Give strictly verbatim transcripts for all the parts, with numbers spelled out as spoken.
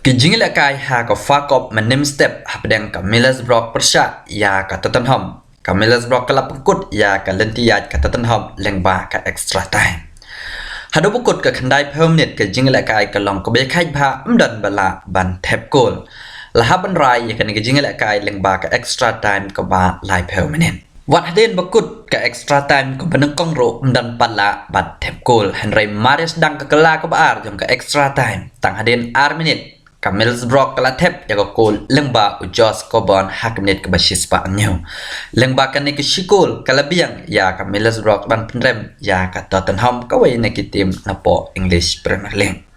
Ki jingïalehkai ha ka F A Cup mynhynnin step hapdeng ka Middlesbrough pyrshah ïa ka Tottenham. Ka Middlesbrough ka la pynkut ïa ka lynti ïaid ka Tottenham lyngba ka extra time. Haduh ba kut ka khyndaiphew minit ka jingïalehkai ka long kaba ïakhaid bha, ym don ba lah ban thep kol. La hap ban rai ïa kane ka jingïalehkai lyngba ka extra time kaba laiphew minit. Wat hadien ba kut ka extra time kaba nyngkong ruh ym don pat lah ban thep kol, hynrei mar ïa sdang ka kylla kaba ar jong ka extra time, tang hadien ar minit ka Middlesbrough ka la thep ïa ka kol lyngba u Josh Coburn ha ka minit kaba shispah hynñiew. Lyngba kane ka shi kol ka la biang ïa ka Middlesbrough ban pynrem ïa ka Tottenham, kawei na ki team napoh English Premier League.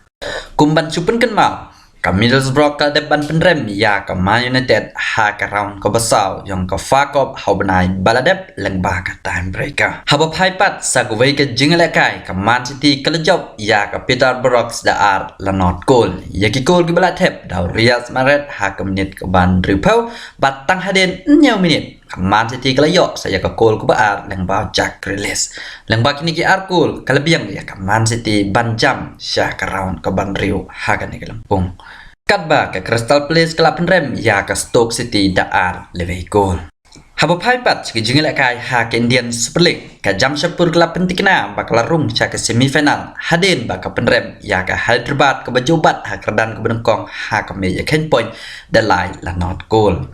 Kum ban shu pynkynmaw, ka Middlesbrough ka la dep ban pynrem ïa ka Man United ha ka round kaba saw jong ka F A Cup ha u bnai ba la dep lyngba ka time breaker. Haba phai pat sa kawei ka jingïalehkai, ka Man City ka la jop ïa ka Peterborough da ar la nod kol. Ïa ki kol kiba la thep da u Riyad Mahrez ha ka minit kaba hynriewphew, bad tang hadien hynñiew minit ka Man City ka la ïoh sa ïa ka kol kaba ar lyngba u Jack Grealish. Lyngba kine ki ar kol ka la biang ïa ka Man City ban jam sha ka round kaba hynriew ha kane ka lympung. Katba ka Crystal Palace ka la pynrem ïa ka Stoke City da ar la wei kol. Haba phai pat sha ki jingïalehkai ha ka Indian Super League, ka Jamshedpur ka la pynthikna ba ka la rung sha ka semi final hadien ba ka pynrem ïa ka Hyderabad kaba ju bat ha kyrdan kaba nyngkong ha ka mei ïakheiñ point da lai la nod kol.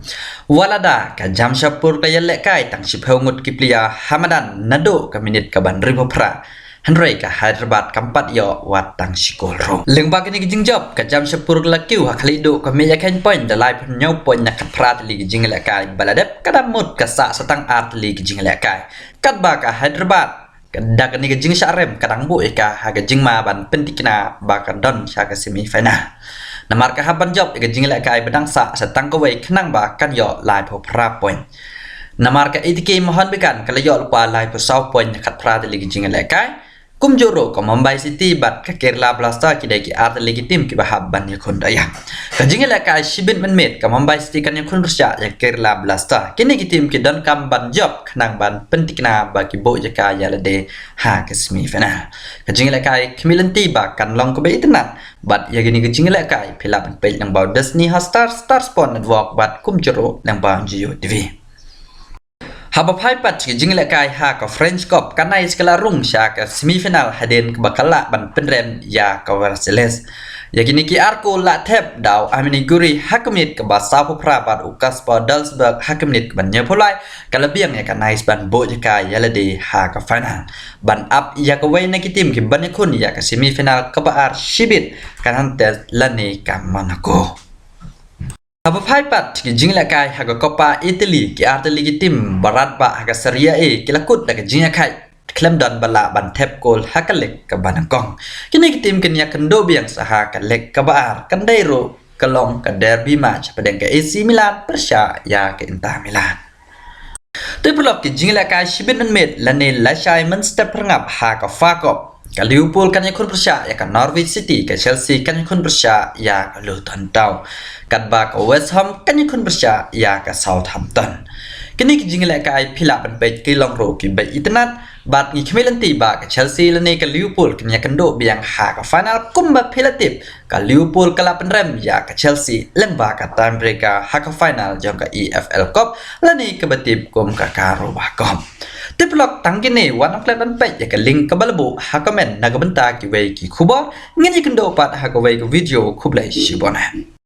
Wat lada ka Jamshedpur ka ïalehkai tang shiphew ngut ki player ha madan naduh ka minit kaba hynriewphew phra, hynrei ka Hyderabad kam pat ïoh wat tang shi kol ruh. Lyngba kane ka jingjop, ka Jamshedpur ka la kiew ha khlieh duh ka mei ïakheiñ point da laiphew hynñiew point na khatphra tylli ki jingïalehkai ba la dep, ka dang mut ka sah sa tang ar tylli ki jingïalehkai. Katba ka Hyderabad, ka da kane ka jingshah rem ka dang buh ïa ka ha ka jingma ban pynthikna ba ka don sha ka semi final. Namar ka hap ban jop ïa ka jingïalehkai ba dang sah sa tang kawei khnang ba kan ïoh laiphew phra point. Namar ka A T K Mohun Bagan ka la ïoh lypa laiphew saw point na khatphra tylli ki jingïalehkai. Kumjuh ruh ka Mumbai City bad ka Kerala Blaster ki dei ki ar tylli ki team kiba hap ban ïakhun da ïa. Ka jingïalehkai shibit mynmiet, ka Mumbai City kan ïakhun pyrshah ïa ka Kerala Blaster. Kine ki team ki donkam ban jop khnang ban pynthikna ba ki buh jaka ïa lade ha ka semi final. Ka jingïalehkai khmih lynti ba kan long kaba itynnad, bad ïa kine ki jingïalehkai phi lah ban peit lyngba u Disney Hotstar, Star Sport Network bad kumjuh ruh lyngba u Jio T V. Haba phai pat sha ki jingïalehkai ha ka French Cup, ka Nice ka la rung sha ka semi final hadien kaba ka lah ban pynrem ïa ka Versailles. Ïa kine ki ar kol la thep da u Amine Gouiri ha ka minit kaba sawphew phra bad u Kasper Dolberg ha ka minit kaba hynñiewphew lai, ka la biang ïa ka Nice ban buh jaka ïa lade ha ka final. Ban ap ïa kawei na ki team kiban ïakhun ïa ka semi final kaba ar shibit, ka Nantes lane ka Monaco. Haba phai pat ki jingïalehkai ha ka Coppa Italy, ki ar tylli ki team ba radbah ha ka Serie A ki la kut da ka jingïakhaid khlem don ba lah ban thep kol ha ka leg kaba nyngkong. Kine ki team kin ïakynduh biang sa ha ka leg kaba ar, kan dei ruh ka long ka derby match hapdeng ka A C Milan pyrshah ïa ka Inter Milan. Te paralok, ki jingïalehkai shibit mynmiet lane lashai mynstep phyrngap ha ka F A Cup. Ka Liverpool kan ïakhun pyrshah ïa ka Norwich City, ka Chelsea kan ïakhun pyrshah ïa ka Luton Town. Katba ka West Ham kan ïakhun pyrshah ïa ka Southampton. Kine ki jingïalehkai phi lah ban peit ki long ruh kiba itynnad, bad ngi khmih lynti ba ka Chelsea lane ka Liverpool kin ïakynduh biang ha ka final kumba phi la tip. Ka Liverpool ka la pynrem ïa ka Chelsea lyngba ka tiebreaker ha ka final jong ka E F L Cup, lane kaba tip kum ka Carabao Cup. Te paralok, tang kine, wat nym klet ban peit ïa ka link kaba la buh ha comment na ka bynta kiwei ki khubor. Ngin ïakynduh pat ha kawei ka video, khublei shibun.